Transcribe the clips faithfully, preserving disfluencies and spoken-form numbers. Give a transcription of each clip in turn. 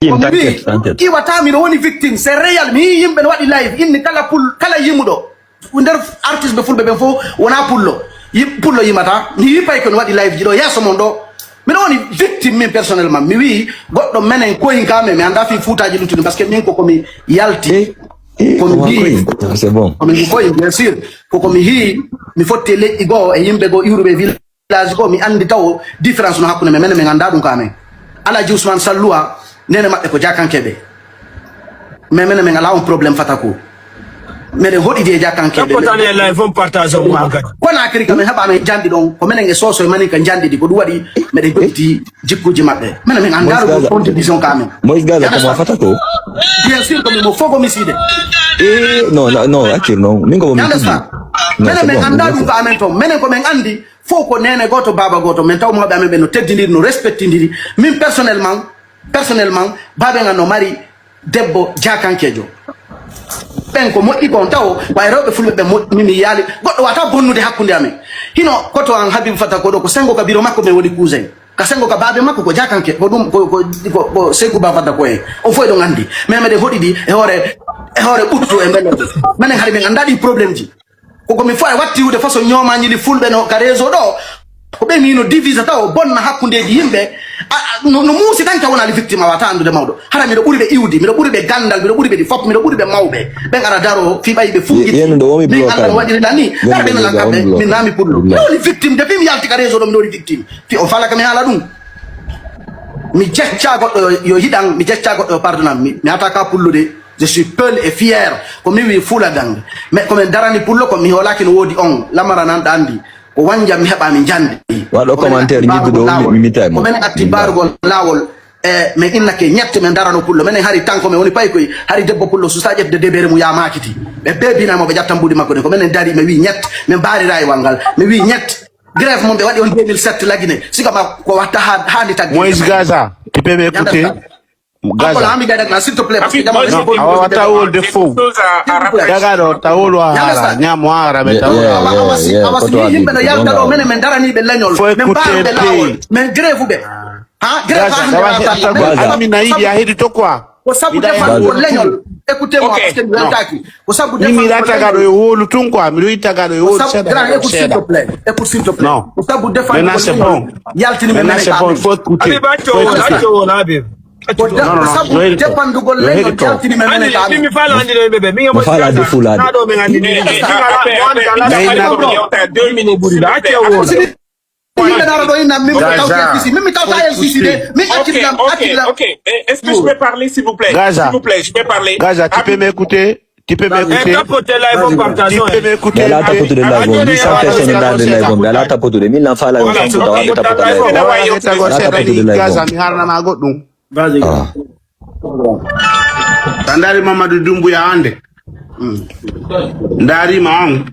Yim, t'inquiète, t'inquiète. Iwata miɗo woni victime, c'est réel. Mi yii yimɓe no waɗi live, inni kala pul, kala yimuɗo. Nder artiste ɓe fulɓe ɓen fof wona pullo. Yi-, pullo yimata. Mi yii pay ko no waɗi live ji ɗo yeeso mon ɗo. Miɗo woni victime min personnellement. Mi wii goɗɗo menen koyin ka men, mi annda fii fuutaji luttuɗi, parce que min ko komi yalti. Eh, eh, komi mbii, c'est bon. Komi koyin, bien sûr. Ko komi hii, mi fotti e leƴƴi goo, e yimɓe goo iwruɓe e village goo, mi anndi taw différence no hakkunde men, menen min annda ɗum ka men. Alaji Ousmane Salluwa, nene maɓɓe ko jakankeɓe. Mais menen min ala on problème fata ko. Meɗen hoɗidi e jakankeɓe. Ko tan e live on partage on ko kadi. Kono akiri kam en heɓa men jandi ɗon, ko menen e soso e mani ka jandi ɗi, ko ɗum waɗi meɗen hoɗiti jikkuji maɓɓe. Menen min annda ɗum ko contribution ka men. Moïse Gaza, ko mo fata ko? Bien sûr, ko mi mo fogo mi side. Eh, non, non, non, accir non. Min ko mo mi tigi. Menen min annda ɗum ka men ton. Menen ko men anndi, fof ko nene gooto, baaba gooto. Men taw mawɓe amen ɓe no teddindiri, no respectindiri. Min personnellement, personnellement, baaben an no mari debbo jakankejo. Ɓen ko moƴƴi kon taw, way rewɓe fulɓe ɓe moƴƴi, min mi yaali. Goɗɗo wata bonnude hakkunde amen. Hino koto an Habib Fata ko ɗo, ko sengo ka biro makko ɓe woni cousin. Ka sengo ka baabe makko ko jakanke, ko ɗum, ko, ko, ko, ko Seku Ba Fata ko en. On fof eɗon anndi. Mais meɗen hoɗidi e hoore, e hoore ɓuttu e mbele. Menen hari min annda ɗi problème ji. Ko komi fo e watti iwde façon ñoomañi ɗi fulɓe no ka réseau ɗo. Ko ɓe mino divise taw bonna hakkundeji yimɓe. A, a, no, no muusi tan ka wonali victime a wata anndude mawɗo. Hara miɗo ɓuri ɓe iwdi, miɗo ɓuri ɓe gandal, miɗo ɓuri ɓe ɗi fof, miɗo ɓuri ɓe mawɓe. Ɓen ara daro fii ɓayi ɓe fuuji. Yennude womi bloqué. Min Allah no waɗiri lan ni. Hara ɓe no lan kamɓe, min nami pullo. Mi woni victime depuis mi yalti ka réseau ɗo miɗo woni victime. Fi on falaka mi haala ɗum. Mi jecca goɗɗo yo, yo hiɗan, mi jecca goɗɗo yo pardonam. Mi, mi ata ka pullo de. Je suis peul et fier. Ko mi wi fulagang. Mais ko men darani pullo ko mi hoolaki no woodi on. Lamara nan ɗo anndi. Ko wanjam mi heɓa mi jandi. Waɗo commentaire njidduɗo mi, mi, mi tawi mo. Ko men atti barugol laawol. E men innake ñette men darano pullo. Menen hari tanko men woni paykoy. Hari debbo pullo susa ƴettude debere mum ya makiti. Ɓe bebina mo ɓe ƴattan mbuɗi makko ɗen. Ko menen dari mi wi ñett. Min mbaari raywal ngal. Mi wi ñett. Grève mum ɓe waɗi on deux mille sept lagine. Siga ma ko watta ha, ha ndi taggi. Moïse Gaza, tu peux m'écouter? Gaza. Awa wata wolde fow. Dagaɗo tawol wa hara, ñamo hara ɓe tawol. Awa si, awa si yimɓe no yalta ɗo, menen min daraniɓe leñol, min mbaruɓe laawol, min grève ɓe. Ha grève ha hande wata. Ami na yiɗi a heɗi to quoi. Ko sabu defan ko leñol. Écoutez-moi, parce que mi weltaki. Ko sabu defan ko tagaɗo e wolu tun quoi. Miɗo yiɗi tagaɗo e wolu seeɗa. Grand, écoute s'il te plaît. Écoute s'il te plaît. Non. Ko sabu defan ko leñol. Yaltini men. Maintenant c'est bon, faut écouter. Habib, acco wona, acco wona, Habib. Ko da-, non, non, ko sabu defandugol leñol jaltini men menen ka amin. Mi faala anndino yimɓe ɓe. Min e mo faala de fulaade. Naa ɗo min anndini. Deux minutes. Acce o wona. Yimɓe daro ɗo inna min ko tawti L C C de. Min acciti lam, acciti lam. Ok, ok, ok. Eh, est-ce que je peux parler, s'il vous plaît? Gaza. S'il vous plaît, je peux parler. Gaza, tu peux m'écouter? Tu peux m'écouter? Tapote live on partage. Tu peux m'écouter? Ɓe alaa tapotude live on. Huit cents personnes ndaarde live on. Ɓe alaa tapotude. Min lan faala on samputa waɗde tapota live on. Alaa tapotude live on. Gaza, mi haalnama goɗɗum. Vas-y. Ah. Sa ndaari Mamadou Doumbouya hannde. Ndaarima on.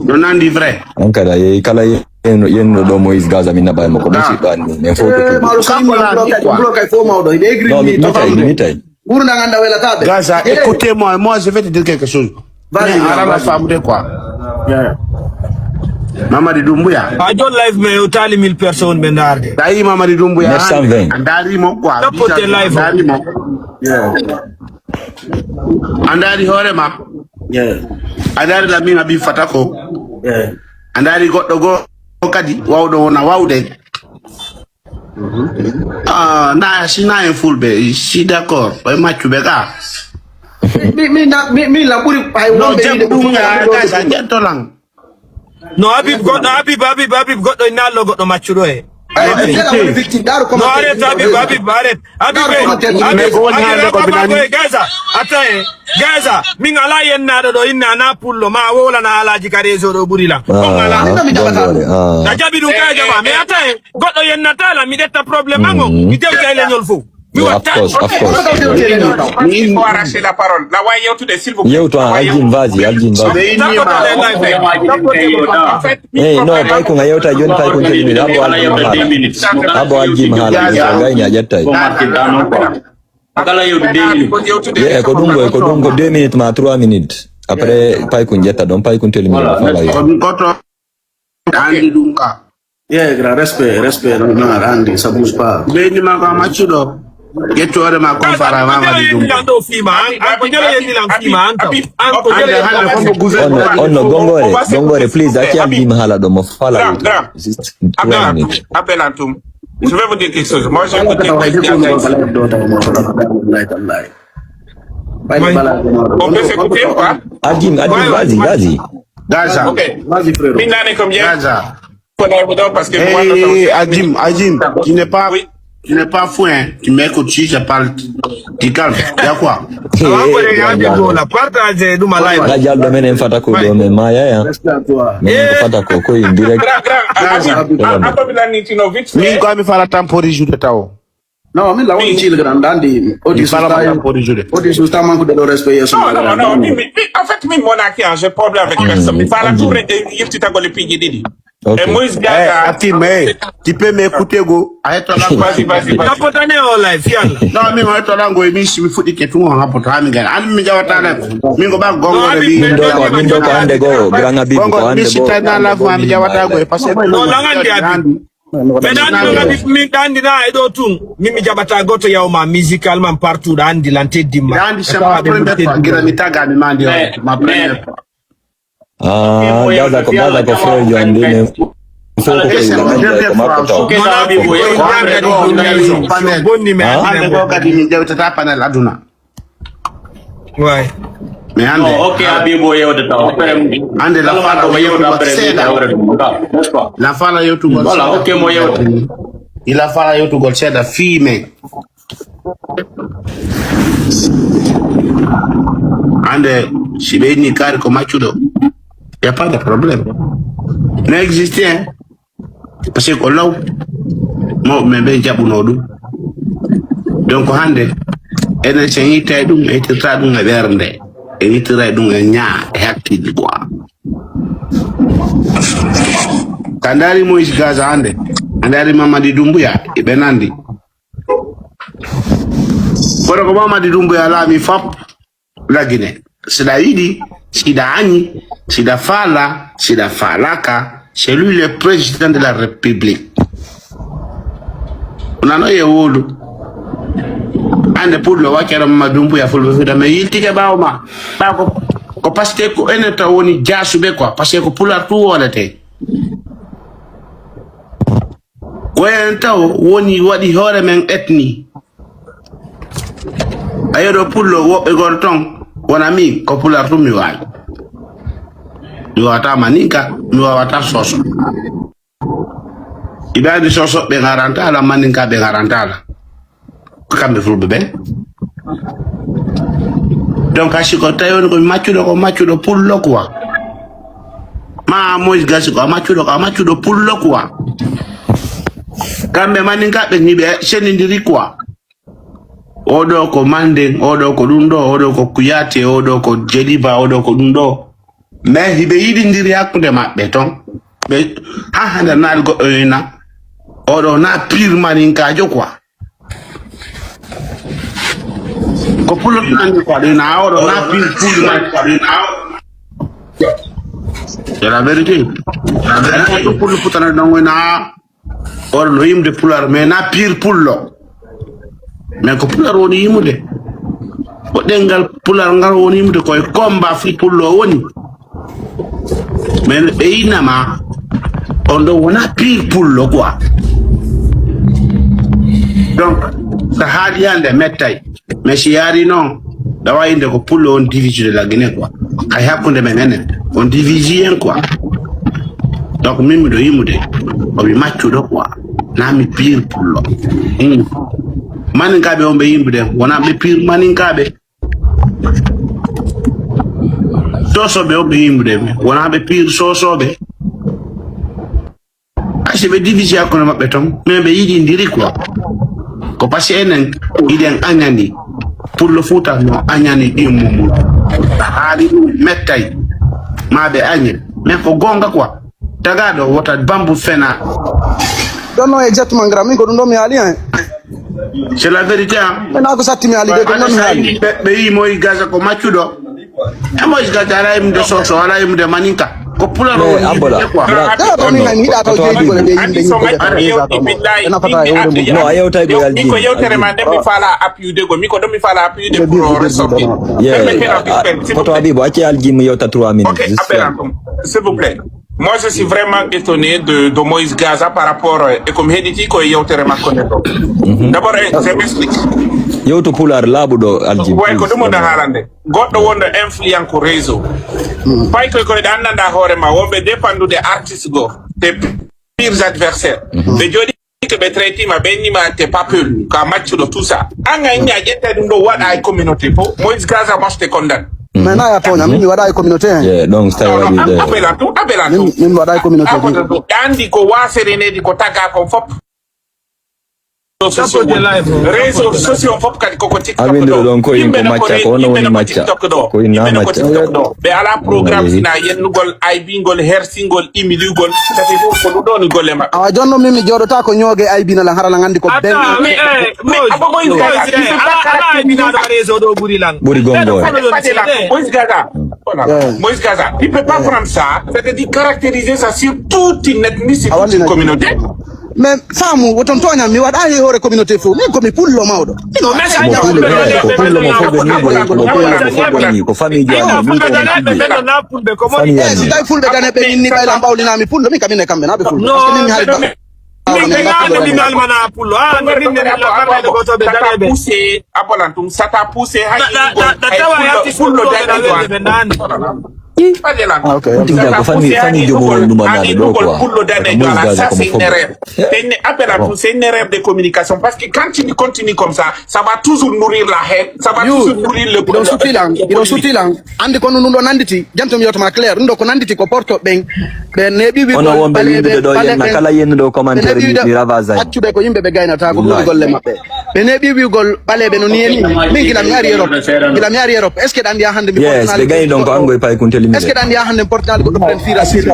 No nandi vrai. On kadi a yehi kala yenno, yenno ɗo Moïse Gaza min naɓa e makko. Musidɗo anni. Men fof ko mawɗo kam ko nandi quoi. Kay fof mawɗo. Ine egri. Non, mi tawi, mi tawi. Gurdam anda welataɓe. Gaza, écoutez-moi, moi je vais te dire quelque chose. Vas-y, arama famde quoi. Mamadi Doumbouya. Ha jon live me o tali mille personnes ɓe ndaarde. Tawi Mamadi Doumbouya. Neuf cent vingt. A ndaarimo quoi. Tapote live. A ndaarimo. A ndaari hoore ma. A ndaari Lamine Habib Fata ko. A ndaari goɗɗo goo kadi wawɗo wona wawde. Ah, na sina en fulɓe, je suis d'accord. Ɓe maccuɓe ka. Mi, mi, na, mi, mi la ɓuri hay wonɓe yiide ɗum. Gaza, ƴetto lan. No, Habib goɗɗo, Habib, Habib, Habib goɗɗo, inna Allah goɗɗo maccuɗo e. No, arrête, Habib, Habib, arrête. Habib, Habib, Habib, Gaza, attends, eh. Gaza, min ala yennaɗo ɗo, inna na pullo, ma wowlana alaji ka réseau ɗo ɓuri la. On ala. Na jaɓi ɗum ka jaɓa, mais attends, eh. Goɗɗo yennata la, mi ƴetta problème an o, mi dewta e leñol fof. Mi watta. Of course, of course. Il faut arracher la parole. Na wawi yewtude, s'il vous plaît. Yewtu, ah, Aljin, vas-y, Aljin, vas-y. Tapote le live. En fait, eh, non, Paykun a yewta joni, Paykun telmini. Abo Aljin haala. Abo Aljin haala. Gayni a ƴettay. Kala yewtu deux minutes. Ye, ko ɗum ko, ko ɗum ko deux minutes ma trois minutes. Après, Paykun ƴetta ɗon, Paykun telmini. Voilà. Fala yo. Ko ɗum ko to. Andi ɗum ka. Yeah, grand respect, respect, non, non, Randy, ça bouge pas. Ɓeydi ma ko a maccuɗo. Ƴettu hoore ma, kon fara mama di ɗum. An ɗo fima, an, an ko jere yenni lan fima, an taw. An ko jere yenni lan fima. On no, on no, gongore, gongore, please, acci Habib haala ɗo mo fala. Grand, grand. Just one minute. Appel en tout. Je vais vous dire quelque chose. Moi, j'ai écouté. On peut s'écouter ou pas? Adim, Adim, vas-y, vas-y. Gaza. Ok. Vas-y, frérot. Mina ne combien? Gaza. Faut aller au bout parce que moi, Hey, non, Adim, Adim, tu n'es pas, Oui. tu n'es pas fou, hein. Tu m'écoutes, si je parle, tu calmes. Il y a quoi? Awa ko de yaaji gola partage ɗum a live. Gajalɗo men en fata ko ɗo men ma yaya. Respect à toi. Men en fata ko ko en direct. Grand, grand. Gaza. Attends, attends, Milan Nitino, vite Min fait. Ko mi fala tampori jude taw. Non, min la woni cil grand dandi. Mi Odi fala susta. Tampori jude. Odi susta manku de respect yeso. Non, non, non, mi, mi, mi, en fait, mi monaki, hein, j'ai problème avec personne. Mi fala tout le monde, il faut que tu t'appelles Piggy Didi. Ok. Et Moïse Eh, Gaga. Atim, eh, tu peux m'écouter, go. Arrête-toi là. Vas-y, vas-y, vas-y. Tapotane o live fiyan. Non, mi arrête-toi là, go. Mi si mi fuɗi ke tun ha poto ha mi gana. An mi jawata la. Mi go ba gongo de mi. Min ɗo ko, min ɗo ko hande goo, grand Habib ko Gongo mi hande si goo. tan na la fu mi jawata go parce que Non, lan andi Habib. Mais dan ɗo kadi min ɗandi na e ɗo tun. Min mi jaɓata goto yawma musical man partout ɗa andi lan teddimma. Andi c'est ma première fois gira mi taga mi mandi, ma première fois. Ah, Gaza ko, Gaza ko frère jo ande men. Fo ko ko Esa ande derde ko makko fois taw. Suke da abi boye. Bonni me Ande go kadi mi jawtata panel aduna. Ouais. Mais ande. No, ok, abi boye o de taw. Ande la fala Ko yewta après mi seda. Tawre dum ka. N'est-ce pas? La fala yewtugol. Voilà, ok, mo yewta. Il a fala yewtugol seda fii men. Ande si ɓe ni kari ko maccuɗo, y a pas de problème. No existe, hein. Parce que ko law mo men ɓe jaɓuno ɗum. Donc hande enen sen yittay ɗum, e yittirta ɗum e ɓernde, e yittira ɗum e ñaa e hakkille quoi. Ka ndaari Moïse Gaza hande, a ndaari Mamadi Doumbouya, iɓe nandi. Kono ko Mamadi Doumbouya laami fop la Guinée. Si ɗa yiɗi, si ɗa añi, si ɗa faala, si ɗa faalaka, c'est lui le président de la République. Nano ye wolu. Ande pullo wakkere Mamadi Doumbouya fulɓe fida mais yiltike ɓawo ma. Ɓa ko, ko parce que ko enen taw woni jasuɓe quoi, parce que ko pular tu wolete. Ko en taw woni waɗi hoore men etni. A yeɗo pullo woɓɓe goto ton wona mi ko pular tum mi wawi. Mi wawata maninka, mi wawata soso. Iɓe andi soso ɓe garantala, maninka ɓe garantala. Ko kamɓe fulɓe ɓe. Donc a siko tawi woni ko maccuɗo ko maccuɗo pullo quoi. Ma Moïse Gasi ko a maccuɗo ko a maccuɗo pullo quoi. Kamɓe maninka ɓe ni ɓe senidiri quoi. Oɗo ko Manden, oɗo ko ɗum ɗo, oɗo ko Kuyate, oɗo ko Jeliba, oɗo ko ɗum ɗo. Mais hiɓe yiɗindiri hakkunde maɓɓe ton. Ɓe ha hande naali goɗɗo yina. Oɗo na pire maninkajo quoi. Ko pullo tan andi quoi, ɗum na oɗo na pire pullo. C'est la vérité. Ko pullo putana ɗon wona. Oɗo no yimde pular mais na pire pullo. Mais ko pular woni yimude. Ko ɗengal pular ngal woni yimude koye combat fi pullo woni. Mais no ɓe yinama on ɗo wona pire pullo quoi. Donc so haali hande mettay. Mais si yaari noon, ɗawa inde ko pullo on divisi de la Guinée quoi. Hay hakkunde men enen, on divisi en quoi. Donc min miɗo yimude, o mi maccuɗo quoi. Na mi pire pullo. Hmm. Maninkaɓe on ɓe yimɓe wona ɓe pire maninkaɓe. Sosoɓe on ɓe yimɓe wona ɓe pire sosoɓe. Asi ɓe divisi hakkunde maɓɓe ton, mais ɓe yiɗindiri quoi. Ko parce que enen iɗen añani pullo fuuta no añani ɗimmo mum. Haali ɗum mettay ma ɓe añe, mais ko gonga quoi. Tagaɗo wota bambu fena. Ɗon no e jettuman gra min ko ɗum ɗo mi haali hen. C'est la vérité hein. Mena ko satti mi haali de ko ɗum ɗo mi haali. Ɓe ɓe yi Moïse Gaza ko maccuɗo. E Moïse Gaza ala yimude soso, ala yimude maninka. Pulaar o woni yimɓe quoi. Ɗo ɗo min hay mi yiɗa taw jeeɗigo le ɓe yimɓe yimɓe ɓe tan resa to mo. Ena fata e wore mum. No a yewtay go yalji. Ko yewtere ma nde mi faala appuyde go mi ko ɗo mi faala appuyde pour ressortir. Photo Abibo acce alji mi yewta trois minutes. Ok, appel en. S'il vous plaît. Moi, je suis vraiment étonné de, de Moïse Gaza par rapport euh, et comme Hediti ko yewtere makko nde ɗo. D'abord, eh, je m'explique. Yewtu pulaar laaɓuɗo alji. Way ko ɗum o da haalande. Goɗɗo wonɗo influent ko réseau. Pay koy koy ɗa anndanɗa hoore ma wonɓe dépendude artiste goo, tes pires adversaires. Ɓe jooɗi ko ɓe traitima ɓe innima te papel ka maccuɗo tout ça. An a inni a ƴetta ɗum ɗo waɗa e communauté fof. Moïse Gaza moste kondan. Mais na ya tooña min mi waɗa e communauté. Yeah, donc ça va dire. Appel en tout, appel en tout. Min mi waɗa e communauté. Appel en tout. Andi ko wasere nedi ko taga kon fof. Réseau sociaux fof kadi koko tiktok. A winndi ɗo ɗon ko in ko macca ko ono woni macca ko in na macca. Ɓe ala programme sina yennugol aybingol hersingol imilugol. Kadi fof ko ɗum ɗo ni golle maɓɓe. Awa jonno min mi jooɗota ko ñooge aybina lan hara lan anndi ko ben. Ɓuri gongo. Moïse Gaza. Moïse Gaza, il peut pas prendre ça, c'est-à-dire caractériser ça sur toute une ethnie, sur toute une communauté. Mais faamu woton tooñam mi waɗa he hoore communauté fof min komi pullo mawɗo. Ko pullo mo fof ɓe ni ko pullo mo fof ɓe ni ko famille jooɗi. Famille. Si tawi fulɓe dane ɓe inni ɓayla mbawlinami pullo min kamine kamɓe na ɓe fulɓe parce que min mi haali baɓe. Min ɓe ngaande min almana pullo a nde min nde laɓɓaɓe gotoɓe daneɓe. Poussé apolan tum sata poussé hay. Ɗa tawa yalti fullo daneɓe ɓe nani. Tigga ko fami fami jomo won ɗum annaɓe ɗo quoi. Pullo danejo ala ça c'est une erreur. C'est une appel à tous, c'est une erreur de communication parce que quand tu continues comme ça, ça va toujours nourrir la haine, ça va toujours nourrir le problème. Iɗon suttila an iɗon suttila an. Anndi kono ɗum ɗo nannditi janto mi yewtoma clair ɗum ɗo ko nannditi ko porto ɓen. Ɓe neeɓi wigol ono wonɓe windude ɗo yenna kala yennuɗo commentaire mi ravage ay accuɓe ko yimɓe ɓe gaynata ko ɗum golle maɓɓe. Ɓe neeɓi wigol ɓaleɓe no niyeni min gila mi ari europe gila mi ari europe est ce que ɗa anndi ya hannde mi yes ɓe gayni ɗon ko ango e paykunteli est ce que ɗa anndi ya hannde mi portinali goɗɗo plen fira siri